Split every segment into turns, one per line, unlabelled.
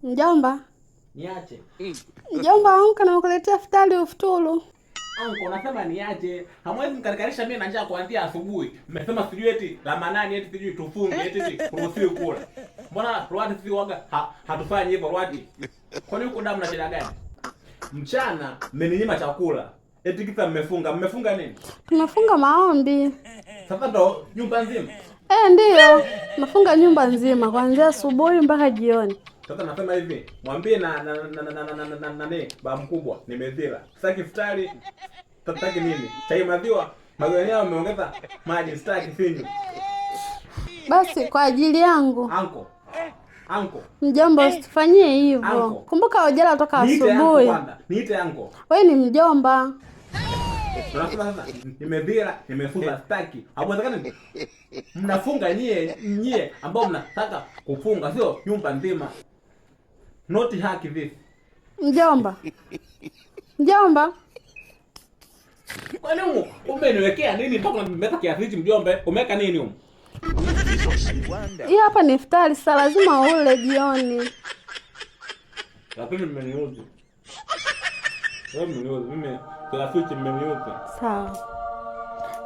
Mjomba.
Niache.
Mjomba, amka na kukuletea futari ufuturu.
Anko, nasema niache. Hamwezi mkarikarisha mimi na njaa kuanzia asubuhi. Mmesema sijui eti Ramadhani eti sijui tufunge eti turuhusiwi kula. Mbona Rwadi sisi waga hatufanyi hivyo Rwadi? Kwani huko damu na shida gani? Mchana mmeninyima chakula. Eti kisa mmefunga. Mmefunga nini?
Tumefunga maombi.
Sasa ndo nyumba nzima.
Eh, ndiyo. Nafunga nyumba nzima kuanzia asubuhi mpaka jioni.
Sasa nasema hivi, mwambie na na na na na na na na na ba mkubwa nimezila. Sitaki futari, sitaki nini? Chai maziwa, maziwa yenyewe wameongeza maji, sitaki sinywi.
Basi kwa ajili yangu.
Anko. Anko.
Mjomba, usitufanyie hivyo.
Anko.
Kumbuka ujala toka
Niite anko
asubuhi.
kwanza. Niite anko.
Wewe ni mjomba.
Unasema sasa nimevila, nimefunga sitaki. Hauwezekani. Mnafunga nyie nyie ambao mnataka kufunga, sio nyumba nzima. Not haki this.
Mjomba. Mjomba.
Kwani humu umeniwekea nini mpaka unameza kiasi hichi mjombe? Umeweka nini humu?
Hii hapa ni iftari, sasa lazima ule jioni.
Lakini mmeniudhi. Wewe mmeniudhi. Mimi kiasi hichi mmeniudhi.
Sawa.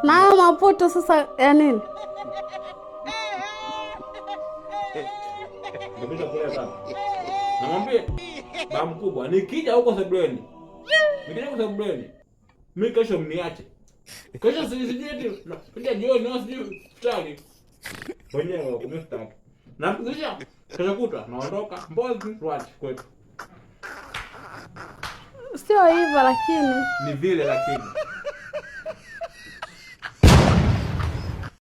Na hayo maputo sasa ya nini?
Ndio kule sana. Namwambie ba mkubwa, nikija huko sebuleni. Nikija huko sebuleni. Mimi kesho mniache. Kesho sijui eti kuja jioni au sijui futari. Wenyewe wako mimi sitaki. Na kisha kesho kutwa naondoka Mbozi Rwadi kwetu.
Sio hivyo lakini.
Ni vile lakini.